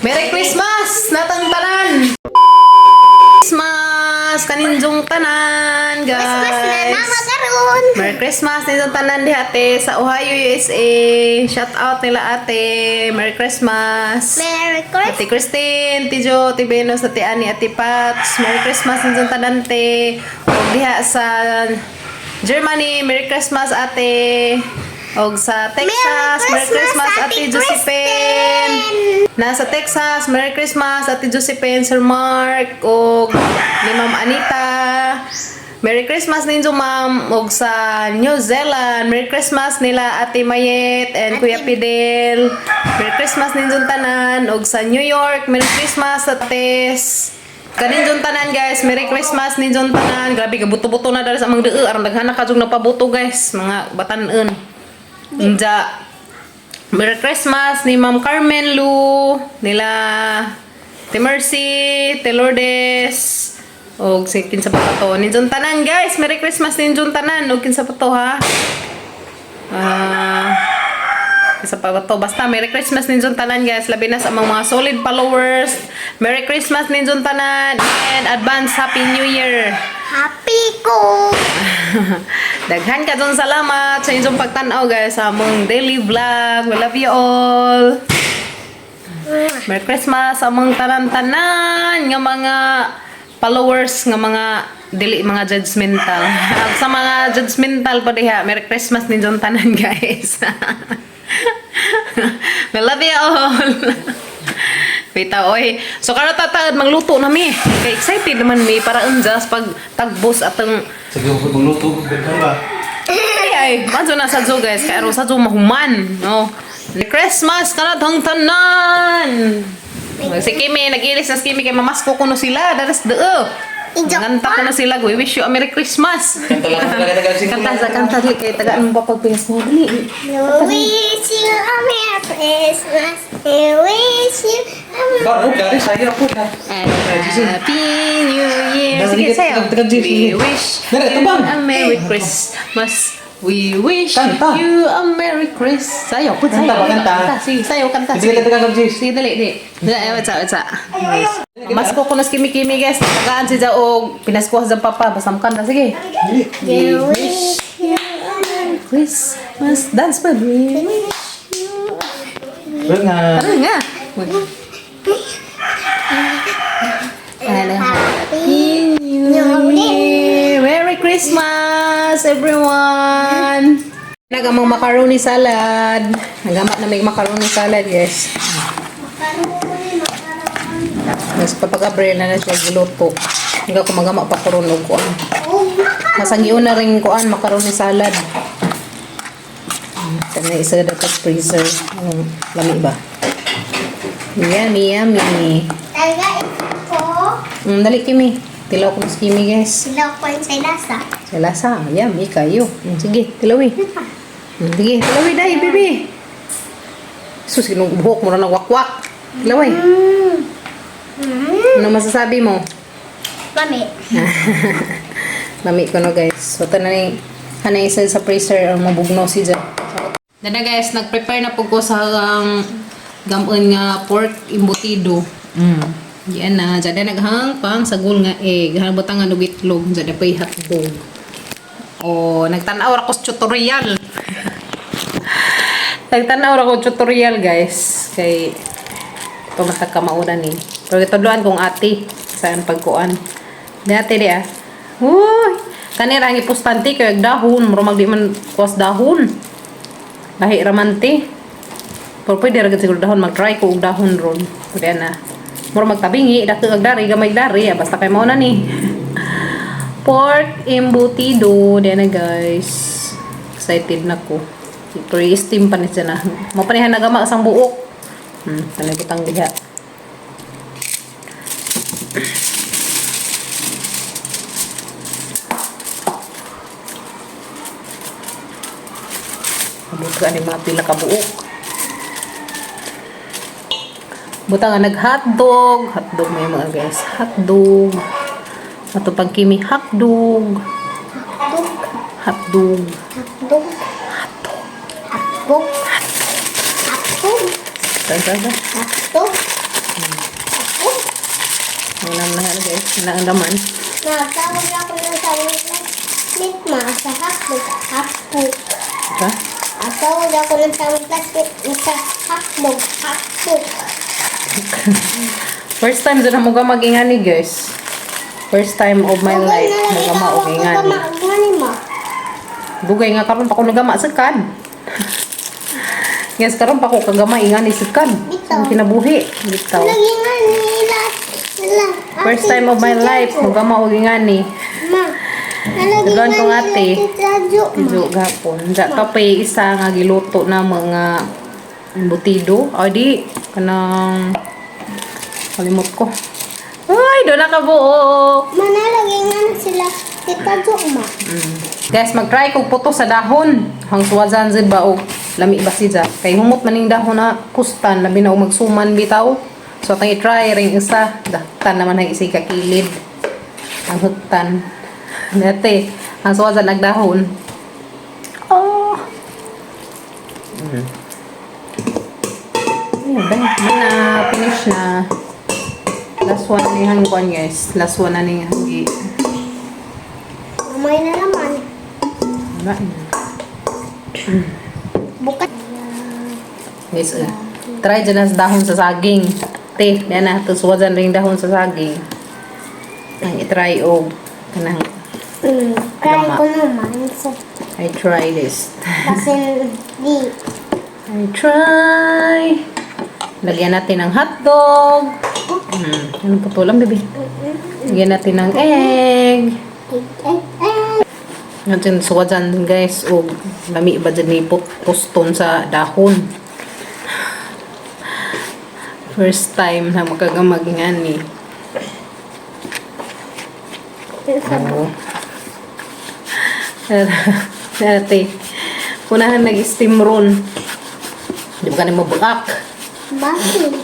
Merry Christmas! Natang tanan! Christmas! Kaninjong tanan, guys! Christmas na nama karon. Merry Christmas ninyong tanan diha ate sa Ohio, USA. Shout out nila ate. Merry Christmas. Merry Christmas. Ate Christine, Ate Jo, Ate Venus, Ate Annie, Ate Pats. Merry Christmas ninyong tanan te. Og diha sa Germany, Merry Christmas ate. Og sa Texas, Merry Christmas, Ate Josephine. Nasa Texas, Merry Christmas Ate Josephine, Sir Mark, og ni Ma'am Anita. Merry Christmas ninyo ma'am og sa New Zealand. Merry Christmas nila Ate Mayet and Kuya Fidel. Merry Christmas ninyo tanan og sa New York. Merry Christmas sa Tess. Kaninjon tanan guys, Merry Christmas ninjon tanan. Grabe gabuto-buto na dali sa amang dee aron daghan na kajug napabuto guys, mga batan-on. Unja. Merry Christmas ni Ma'am Carmen Lu, nila Te Mercy, Te Lourdes, og si kinsa pa to. Ninjon tanan guys, Merry Christmas ninjon tanan og kinsa pa to ha. Ah, isa pa ba to? Basta Merry Christmas ninjon tanan guys, labi na sa among mga solid followers. Merry Christmas ninjon tanan and advance Happy New Year. Happy ko. Daghan ka dun salamat sa inyong pagtanaw guys sa among daily vlog. We love you all. Merry Christmas sa among tanan-tanan nga mga followers nga mga dili mga judgmental. At sa mga judgmental pa diha, Merry Christmas ninyong tanan guys. We love you all. Bitaw, oy. So karon tataad magluto na mi. Kay excited naman mi para unjas pag tagbos atong Sige, magluto. Daghan ba? ay, ay, manzo na sa zoo guys. Kaya sa zoo mahuman. No? Merry Christmas kanatong tanan! Si Kimi, nag-ilis na si Kimi kay mamasko ko no sila. Daras doo. Injok Nanganta ko na sila. We wish you a Merry Christmas. Kanta lang talaga tagal sige. Kanta sa kanta dali kay tagaan mo pa pagpinas mo. Dali. We wish you a Merry Christmas. We wish you a Merry Baru dari saya po na. And Happy New Year. Sige, sayo. Tagal, We sige. wish Dali, you tubang. a Merry Christmas. We wish Kanta. you a Merry Christmas. Sayo, put Kanta sayo. ba, kanta? Sige, sayo, kanta. Sige, tagal, tagal, Sige, dali, dali. Dali, wait, wait, wait. Mas ko kuno si Kimi-Kimi, guys. Tagaan si Jaog. Pinaskuha sa papa. Basta mo kanta. Sige. We wish you a Merry Christmas. Dance pa. We wish you. Well nga. Tara nga. And a Happy New Year! Merry Christmas, everyone! Nagamang macaroni salad. Nagama na may macaroni salad, guys. Macaroni, macaroni. Mas Papa Gabriel na na siya giluto. Hindi ko magama pa karon og kuan. Oh, Masangiyon na rin kuan macaroni salad. Tanay isa dapat freezer. Anong lami ba? Yummy, yummy. Talaga ito. Dali Kimi. Tilaw ko mas Kimi, guys. Sila ko sa lasa. Sa lasa, yummy kayo. Sige, tilawi. Sige, tilawi dai, baby. Sus, ginubuhok mo na nagwakwak. Tilawi. Ano masasabi mo? Mami. Lami ko no guys. So ito na ni hanay isa sa freezer ang mabugno si Jack. Dana guys, nag-prepare na po ko sa ang gamon nga pork embutido. Yan na, dyan na naghang pang sagol nga egg. Hang butang nga og itlog, dyan na pa'y hotdog. O, nagtanaw ra ko sa tutorial. Nagtanaw ra ko tutorial guys. Kay pumasag ka mauna ni. Pero itudloan kong ate saan pagkuan. Di ate di ah. Uy! Kanira ang ipustante kay dahon, mura di man kuwas dahon. Lahi raman te. Pero pwede ra gid siguro dahon mag-try ko og dahon ron. Pwede na. Mura magtabingi dako og dari gamay dari ah, basta kay mauna ni. Pork embutido di na guys. Excited na ko. Pero i-steam pa ni siya na. Mapanihan na gama sang buok. Kanay butang diha. Abot ka ni mga pila ka buok. Buta nga nag-hotdog. Hotdog may mga guys. Hotdog. Ato pang kimi hotdog. Hotdog. Hotdog. Hotdog. Hotdog. Hotdog. Saan, saan, saan? Hotdog. Ang na guys, na ang laman. Natawag ako ng tawag classmate ma sa hotdog. Hotdog. Ha? Atawag ako ng tawag classmate sa hotdog. Hotdog. First time dyan mo magingani, guys. First time of my life nagama og ingani. Gani ma. Dugay nga karon pa ko nagama sa kan. Yes, karon pa ko kagama ingani sa kan. Bitaw. Ang kinabuhi bitaw. Lagi nga nila. Nila. First time of my life nagama og ingani. Ma. Nalagi Dagan nga kong nila ate. Tita Jo, ma. Medyo gapon. Ja kape isa nga giluto na mga embutido. O di kanang kalimot ko. Uy, doon na kabuok. Ma, nalagi nga na sila Tita Jo, ma. Guys, mag-try kog puto sa dahon. Hang suwazan zid ba og lami ba siya. Kay humot maning dahon na kustan labi na og magsuman bitaw. So atang i-try ring isa, dahtan naman ang isay kakilid. Ang hutan. Dati, ang suwazan nagdahon. Oh. Ayun, dahil na finish na. Last one ni hang kuan guys. Last one na ni hanggi. Mamay na naman. Wala na. Bukas. Guys, try dyan na sa dahon sa saging. Te, yan na. Tapos dyan rin dahon sa saging. Ang itry og kanang Try Lama. ko naman. Sa, I try this. kasi di. I try. Lagyan natin ng hotdog. Anong putulan, baby? Lagyan natin ng egg. Egg, egg, egg. Ngayon, suwa dyan, guys. Og lami ba dyan ni puston sa dahon. First time na makagamag nga ni. Oo. Dati, unahan nag-steam ron. Di ba ka na mabakak? Bakit?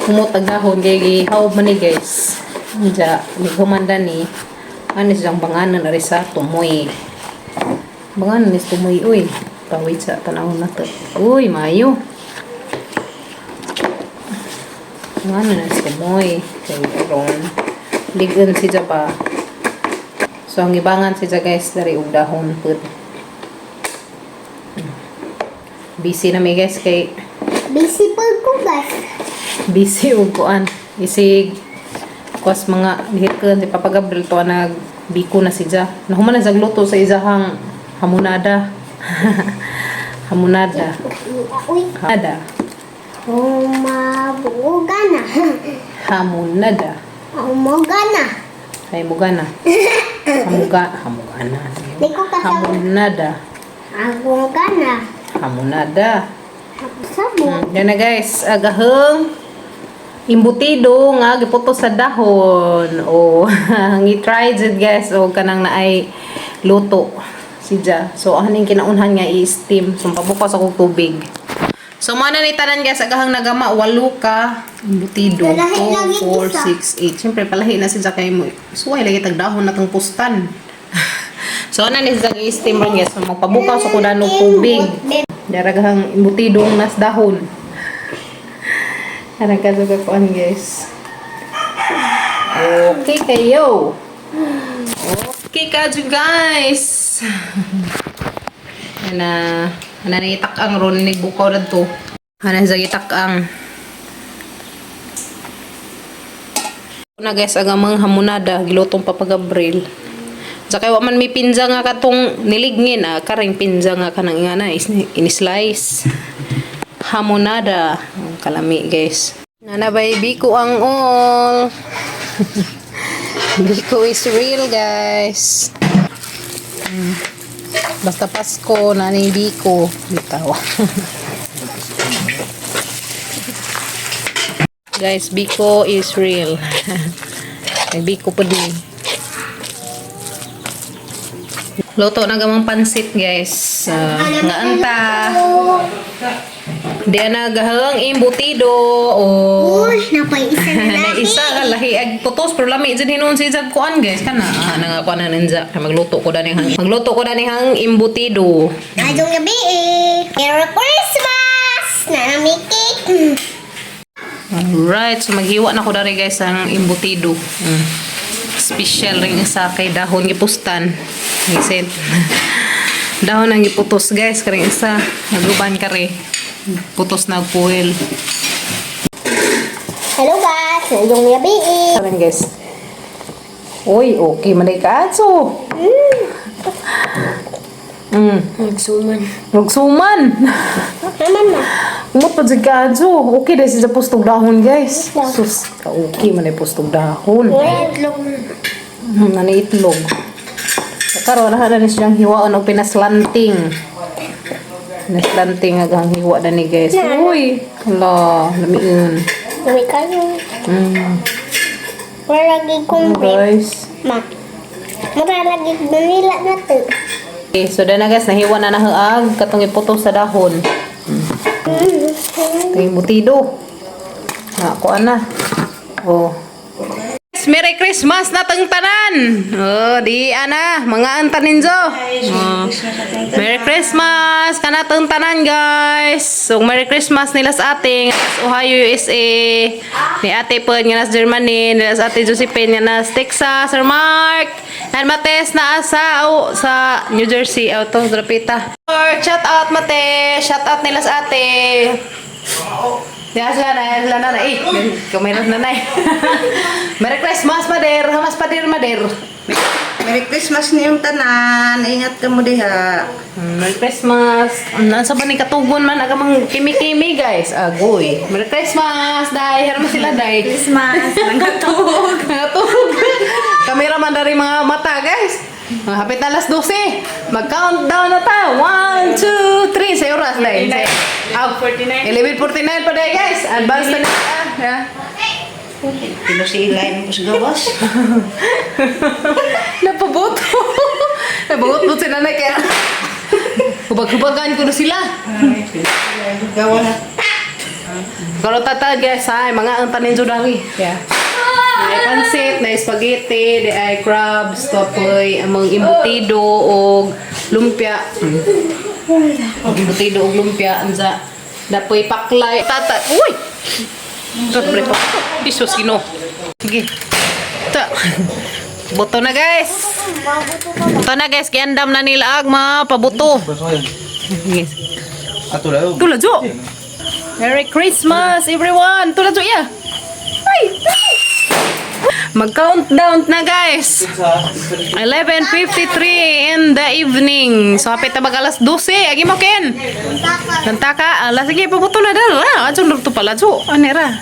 Humot ang dahon, kay gihaw man ni guys. Diya, nagkumanda ni. Ano siyang banganan ari sa tumoy. Banganan is tumoy, uy. Pawit sa tanawon na to. Uy, mayo. Banganan is tumoy. Kay ron. Ligon siya pa. So, ang ibangan siya guys, dari og dahon pud. Busy na mi guys kay Busy po ko guys. busy og kuan. Isig kuas mga lihit si Papa Gabriel to nag biko na siya. Nahuman na luto sa isahang hamonada. Hamonada. Uy. Hamonada. Umabuga na. Hamonada. Umuga na. Ay mugana. Hamuga, hamugana. Di ko kasama. Hamonada. Aguga na. Hamonada. Sabo. Yan na guys, agaheng imbutido nga giputo sa dahon. O ang i-try jud guys o kanang naay luto siya. So aning kinaunhan nga i-steam. So pabukas ako tubig. So mo na ni tanan guys, agahang nagama walo ka imbutido. Palahi 2, lagi 4, isa. 6, 8. Siyempre palahi na siya kay mo. Suway lagi tag dahon na tang pustan. So ana ni siya i-steam ron guys. So magpabukas ako na og tubig. Daragahang imbutidong nas dahon. Arang ka sa kuan guys. Okay kayo. Okay ka guys. Ana ana ni itak-ang ron ni bukaw dadto. Ana sa gitak-ang. Na guys ang amang hamonada gilutong Papa Gabriel. Sa kay wa man may pinza nga katong niligngin ah, karing pinza nga kanang ingana is ini-slice. Hamonada. Ang kalami guys. Nana baby ko ang all. Biko is real guys. Basta Pasko, nani biko. Bitaw. Guys, biko is real. May biko pa din. Luto na gamang pansit guys. Nga anta. Di na gahang imbutido o Uy, napay isa na na lahi. isa ka lahi ag putos pero lami jud hinuon si Zab kuan guys kana ah, nanga kuan na ninja Kay magluto ko dani hang imbutido. Ngayong gabi eh. Merry Christmas! Nanami cake. Alright, so maghiwa na ko dari, guys, ang embutido. Special ring isa kay dahon gipustan. Gisit. Dahon ang giputos, guys, karing isa. Naguban kare. Putos na og puwel. Hello guys, ngayong gabi. Karon, guys. Uy, okay man ka ato. Nagsuman. Magsuman. Naman na. Umot pa jud ka ato. Okay dahil sa pustog dahon, guys. Sus, ka okay man ay pustog dahon. Itlog. Ano itlog. Karon na na siyang hiwaon og pinaslanting. Pinaslanting ang hiwa na ni, guys. Uy, hala, lamiun. Dami kayo. Wala lagi kong Ano, guys. Ma. Mura lagi Manila na to. Okay, so na guys, nahiwa na nahaag katong iputos sa dahon. Ito yung butido. Na, kuan na. Oh. Merry Christmas na tang tanan. Oh, di ana, mga antaninzo. Oh. Merry Christmas kanatong tanan, guys. So Merry Christmas nila sa ating Ohio, USA. Ni Ate Pud nga nas Germany, nila sa Ate Josephine nga nas Texas, Sir Mark. And Mates na asa o sa New Jersey auto drapita. Shout out Mate, shout out nila sa ate. Diya sila na, eh. Kumirat na na eh. Merry Christmas, Mader. Hamas pader, Mader. Merry Christmas niyong tanan. Ingat ka mo diha. Merry Christmas. Nasa ba ni katugon man aga mang kimi-kimi, guys. Agoy. Merry Christmas, day. Herma sila, day. Christmas. Nangatug. Nangatug. Kamera man dari mga mata, guys. Mga hapit na alas 12. Mag-countdown na ta. 1, 2, 3. Sa oras, day. Aw, 11:49 pa, day, guys. Advance na na. Yeah. Pinusilay mo sa gawas. Napaboto. Nabagot si nanay kaya. Hubag-hubagan ko na sila. Pinusilay mo gawas. Kalau tata, guys, ay mga ang tanin dari. Yeah. Ay pansit, na spaghetti, di ay crabs, topoy, among embutido og lumpia. Og embutido og lumpia ansa. Dapoy paklay. Tata, uy. Sobre pa. Isus Ginoo. Sige. Ta. Buto na, guys. Buto na, guys, giandam na nila ag mga pabuto. Sige. Ato lang. Tula Jo. Merry Christmas everyone. Tula Jo ya. Ay. Mag-countdown na, guys. 11:53 in the evening. So hapit na mag alas 12. Agi mo Ken. Nantaka. Ala sige pabuto na dal. Ah, adto to pala jo. Anera.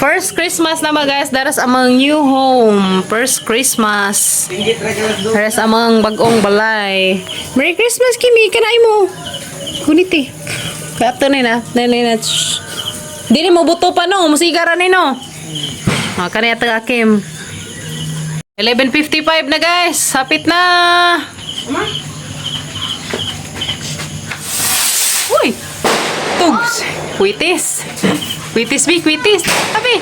First Christmas na ba, guys, daras amang new home. First Christmas. Daras amang bagong balay. Merry Christmas, Kimi. Kanay mo. Kuniti. Kaya to na na. Na na na. Shh. Dili mo buto pa no. Musigara ni no. Ah, kaniya taga Kim. 11:55 na, guys. Hapit na. Uy! Tugs! Kwitis! Kwitis, bi! Kwitis! Abi!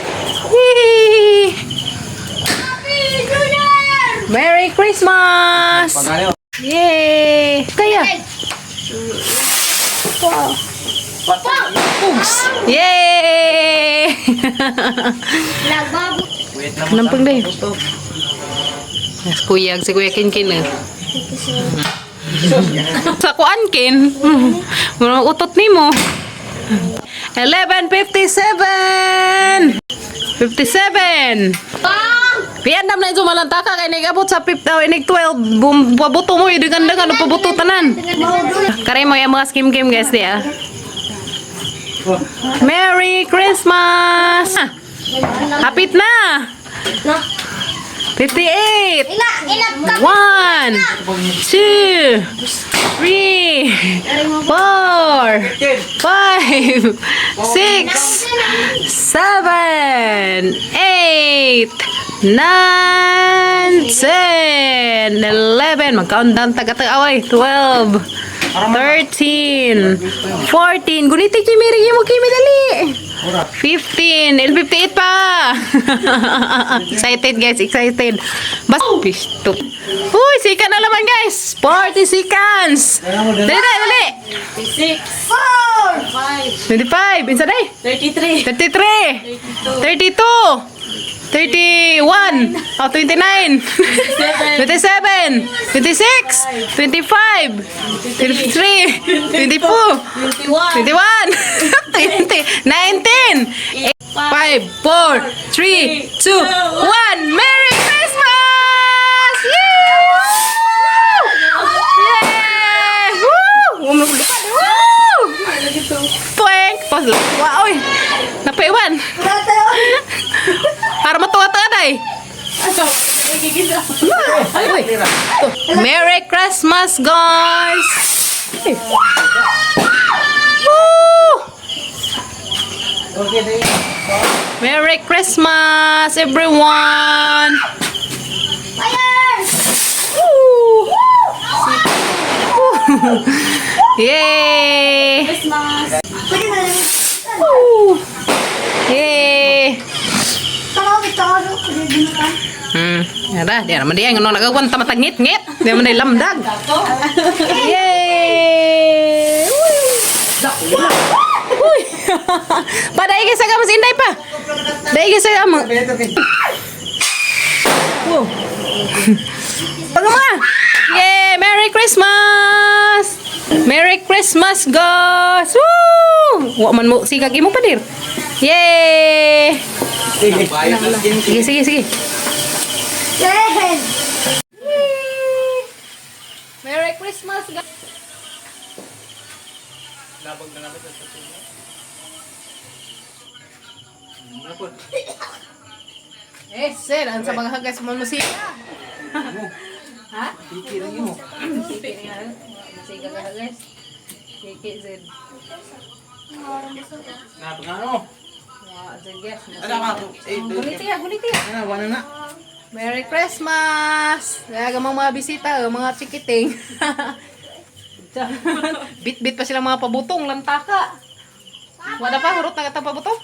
Yay! Merry Christmas! Pagano. Yay! Kaya! Tugs! Yay! Nagbabo. Wait na Nampang day. Yes, kuya, si Kuya Kinkin eh. Sa kuan kin. Murag utot nimo. 11:57. 57. Piandam na ito malantaka kay nigabot sa 50 oh, inig 12 bum, pabuto mo idigan dangan pabuto tanan. Kare mo yung mga skim game, guys, di ah. Merry Christmas! Hapit na! Na. 58! Ila, ila ka. 1, 2, 3, 4, 5, 6, 7, 8, 9, 10, 11. Mag-countdown taga-taga. Away, 12, 13, 14. Guniti kay Mary mo kay dali. 15, L58 pa. Excited guys, excited. Bas pisto. Uy, sika na laman guys. 40 seconds. Dali, dali, dali. 6, 5, 25, insa day? 33, 33, 32, 31, oh, 29, 27, 26, 25, 23, 24, 21, 21, 20, 19, 5, 4, 3, 2, 1. Merry Christmas! Yay! Yay! Woo! Umulupad. Woo! Tueng! Pause lang. Wow, oy! Napaiwan! Para matuwa-tuwa day! Uy. Merry Christmas, guys! Woo! Merry Christmas, everyone! Woo! Woo! Yay! Christmas. Woo! Yay! Yara, di naman di ay ngano nagagwan ta matangit-ngit. Di man di lamdag. Yay! Uy! Uy! Pa dai kay sa mas inday pa. Dai kay sa mo. Wow. Pagama. Yay! Merry Christmas! Merry Christmas, guys! Woo! Wa man mo sigag imo pa dir. Yay! Sige, sige, sige. Yay! Merry Christmas, guys! Eh, sir, ang sa mga hagas mo musika. Ha? Tiki lang yun. Kiki nga. Musika ka, guys. Kiki, sir. Napangano? Wow, sir, guys. Ano ka? Eh, Guliti ya, guliti ya. Ano, wala na. Merry Christmas! Kaya gamang mga bisita, oh, mga chikiting. Bit-bit pa sila mga pabutong, lantaka. Wala pa, hurot na katang pabutong.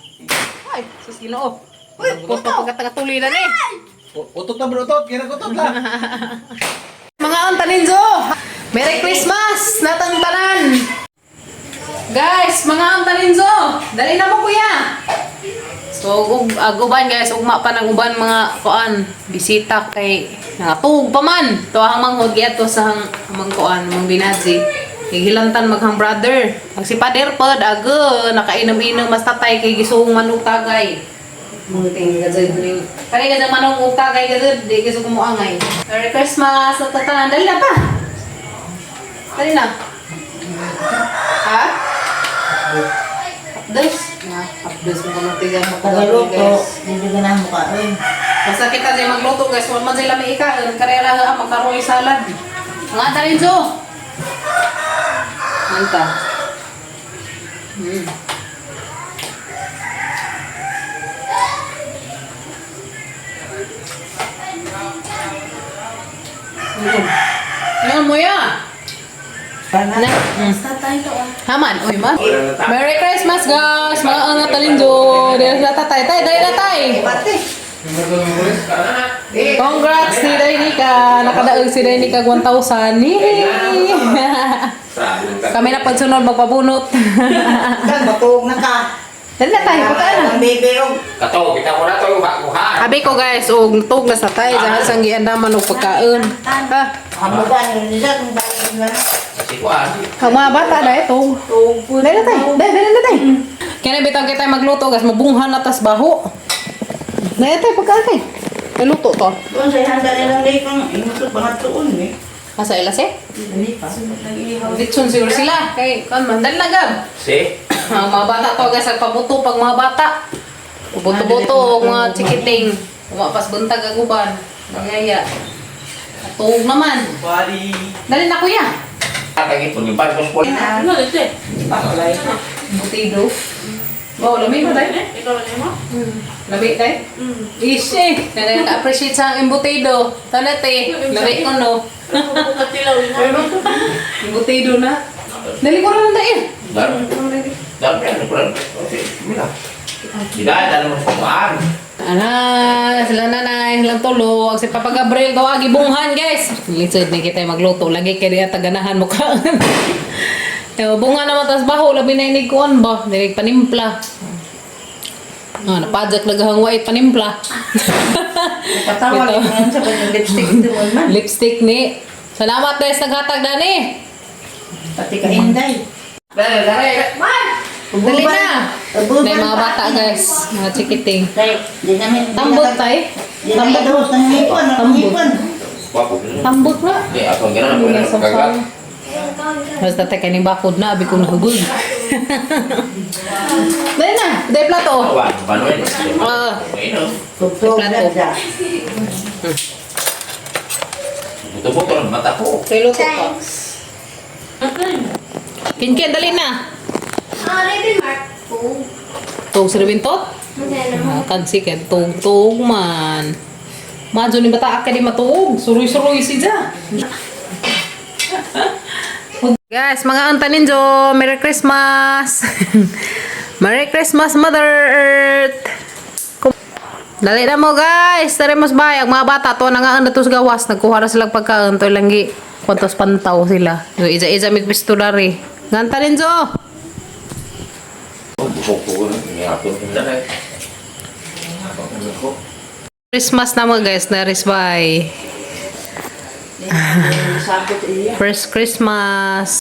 Ay, sus Ginoo. Uy, puto pagkatagatuloy na ni. Utot na bro, utot. Kira utot lang. Mga antaninzo! Merry Christmas! Natang tanan! Guys, mga antaninzo! Dali na mo kuya! So, ug uban guys, ugma pa ng uban mga kuan, bisita kay nangatug pa man. Tuwang manghod giadto sa hang amang kuan, amang binazi. Gihilantan maghang brother. Ang si Pader pod age nakainom-inom mas tatay kay gisuong manok tagay. Munting gazed ning. Kani gazed manong ug tagay gazed di giso kumuangay. Merry Christmas sa tatanan. Dali na pa. Dali na. Ha? Updos. Na, updos mo kung tiga mo guys. Hindi ka na mukha. Basta kita siya magluto guys, wala man sila may ikaon, karera ha magkaroy salad. Mga talinso. Manta. Ano mo ya? Na. Haman, uy man. Merry Christmas guys! Mga angat talinjo. Dahil na tatay, tay, dahil na tay. Pati. Congrats si Dainika! Nakadaog si Dainika 1,000. Yay! Kami na pagsunod magpabunot. Kan, batuog na ka. Dali na tayo, pagkaan na. Ang baby, oh. Kato, kita ko na to yung baguhan. Abi ko guys, og tug na sa tay, dahil sang giandaman og pagkaon. Ha? Hamugan, nila, kung bakit na. Kasi kuan. Ang mga bata na ito. Dali na tay, dali, dali na tay. Kaya na bitang kita magluto guys, mabunghan na tas baho. Dali na tay, pagkaan kay. Naluto to. Doon sa handa nilang day kang inutot mga tuon eh. Asa ila si? Dali pa. Litson siguro sila. Kay, kan man, dali na gab. Si? Ang mga bata to guys, nagpabuto pag mga bata. Buto-buto og mga chikiting. Umapas buntag ag uban. Magyaya. Tuog naman. Body. Dali na kuya. Kaya ito, yung bagos po. Ano ito eh? Butido. Bo, lami mo tayo? Ikaw lang mo? Lami tayo? Ish eh. Nag-appreciate sa ang embutido. Tanate, lami ko no. Katilaw yun. Embutido na. Dali ko rin na eh. Dar. Dar yan, kurang. Okay, mila. Tidak, ada mo kuan. Ana, sila nanay, silang tulog. Si Papa Gabriel, tawag ibunghan, guys. Lisod na kita magluto. Lagi kay diya taganahan mo ka. Yo, bunga naman tas baho, labi na inig kuan ba? Dinig panimpla. Ah, napajak lagahang white panimpla. Patawa Ito. lang sa kanyang lipstick ito man. Lipstick ni. Salamat guys, naghatag dani. Pati ka Inday. Dale, dale. Dali na. May mga bata guys, mga chikiting. Di namin. Tambot tay. Di namin daw sa ngipon. Ang ngipon. Wapo. Tambot na. Di ako gana ko na kagat. Basta tay kaning bakod na abi ko nahugod. Dali na, dali plato. Wa, paano yun? Ah, Bueno. Tugtog May na plato. siya. Buto-buto ng mata ko. kay luto pa. Thanks. Kinkin, dali na. Ah, Raven Mark. Oh. Tug sa bintot. Okay, Ah, kansi kay tug-tug man. Madyo ni bata ka di matuog. Suroy-suroy si ja. Guys, mga antanin jo, Merry Christmas. Merry Christmas, Mother Earth. Dali na mo guys, taremos bayag mga bata to na nga ang datos gawas, nagkuha ra sila pagkaon to langgi kwantos pantaw sila. So ija-ija mig pisto dari. Ngantanin jo. Oh, busog ko. Ngapon ko na. Ako. Christmas na mo guys, na bay. Sakot iya. First Christmas.